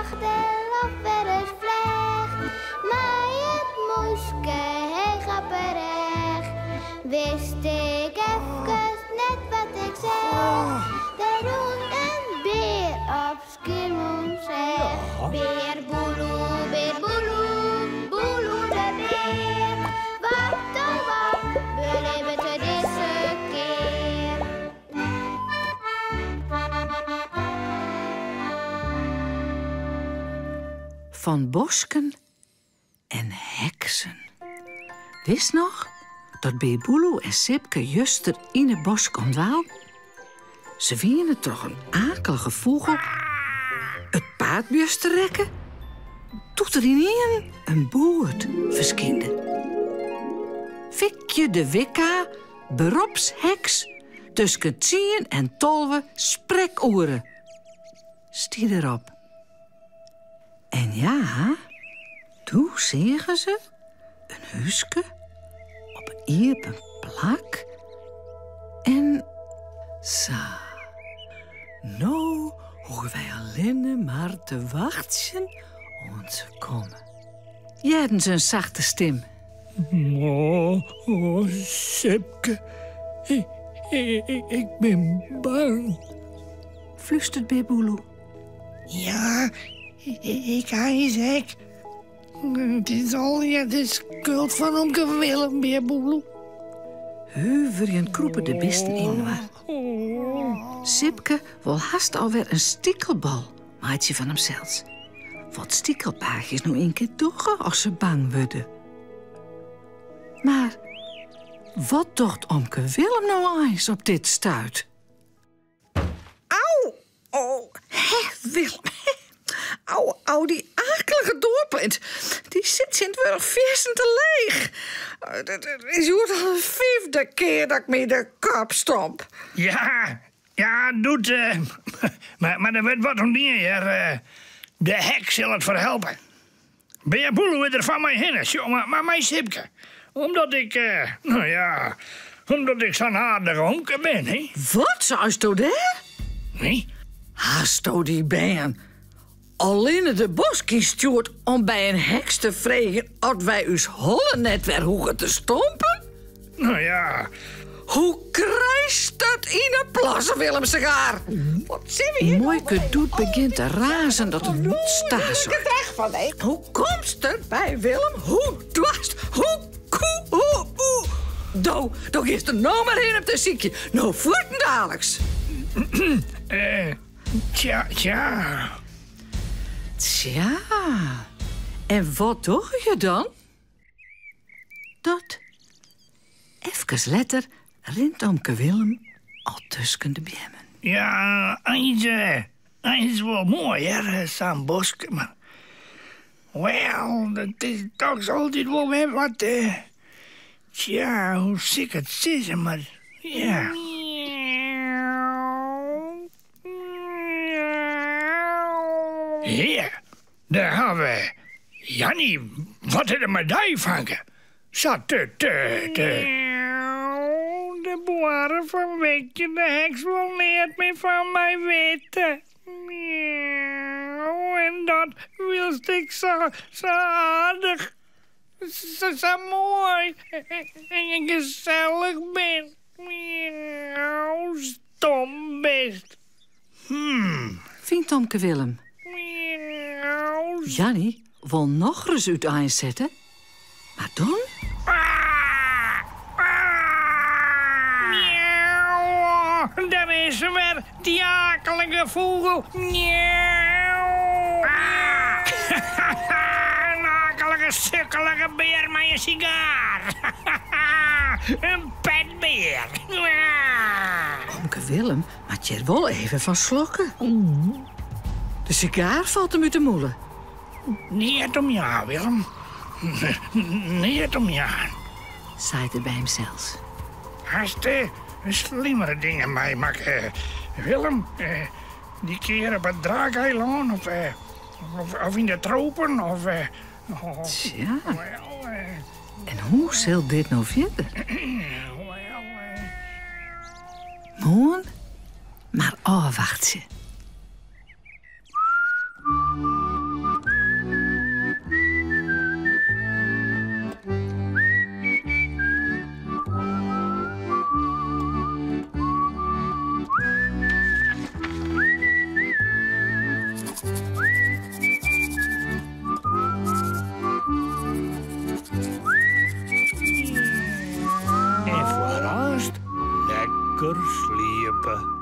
Noch de loft wer ris flecht, mei it mûske heech op 'e rêch. Wist ik efkes net wat ik seach, der rûn in bear op Skiermûntseach. Bear Boeloe, bear Boeloe, Boeloe de bear. Wat oh wat belibbet er dizze kear? Fan bosken en heksen. Witst noch dat Bear Boeloe en Sipke juster yn 'e bosk omdwaalden? Se wiene troch in akelige fûgel it paad bjuster rekke doe't der ynienen in boerd ferskynde. Fikje de Wikka Beropsheks tusken tsien en 12 sprekoere stie derop. En ja, doe seagen se in húske op in iepen plak en sa. No hoege wy allinne mar te wachtsjen oant se komme. Hearden se in sachte stim. O, Sipke, ik bin bang. Flústert Bear Boeloe. Ja, ik eins ek. It is allegear de skuld fan omke Willem, Bear Boeloe. Huverjend krûpe de bisten yninoar. Sipke wol hast alwer in stikelbal meitsje fan himsels. Wat stikelbaarchjes no ienkear dogge as se bang wurde. Mar wat docht omke Willem no eins op dit stuit? Au! Oh, hè, Willem, hè. Au, au, dy akelige doarplint. Dy sit tsjintwurdich fierstente leech. It is hjoed al de fyfde kear dat ik my de kop stomp. Ja, Ja, doet. Mar der wurdt wat oan dien, hear. De heks sil it ferhelpe. Bear Boeloe is der foar my hinne, sjoch mar, mei Sipke. Omdat ik, no ja, omdat ik sa'n aardige omke bin, hè. Wat seisto dêr? Nee. Hasto dy bern allinne de bosk yn stjoerd om by in heks te freegjen oft wy ús holle net wer hoege te stompen? No ja. Hoe krijst dat yn 'e plasse, Willem Segaar? Wat sille we hjir Muoike Doet begjint te razen dat it staas Hoe komst der by, Willem? Hoe doarst? Hoe koe? Hoe? Hoe? Do, do giest der no mar hinne om te sykjen. No fuortendaliks. Tja, tja. Tsja, en wat dogge je dan? Dat. Efkes letter rint omke Willem al tusken de beammen. Ja, eins, eins wol moai hear, sa'n bosk, mar wel, dat is dochs altyd wol wer wat, tsja, hoe sil ik it sizze, mar ja. Hear, dêr hawwe we Janny, wat is der mei dy, fanke? Sa te, te, te. De boarre fan Wikje de heks wol neat mear fan my witte. En dat wylst ik sa, sa aardich, sa, sa moai en gesellich bin. Stom bist. Hmm. Fynt omke Willem. Janny wol nochris úteinsette, mar dan. Dêr is se wer, dy akelige fûgel. In akelige, sukkelige bear mei in sigaar. In petbear. Omke Willem moat hjir wol even fan slokke. De sigaar falt him út 'e mûle. Neat om jaan, Willem. Neat om jaan. Seit er by himsels. Hast slimmere dingen meimakke, Willem? Dy kear op it Draakeilân of, of yn de tropen of... Tsja, en hoe sil dit no fierder? Moarn mar ôfwachtsje. Lekker sliepe.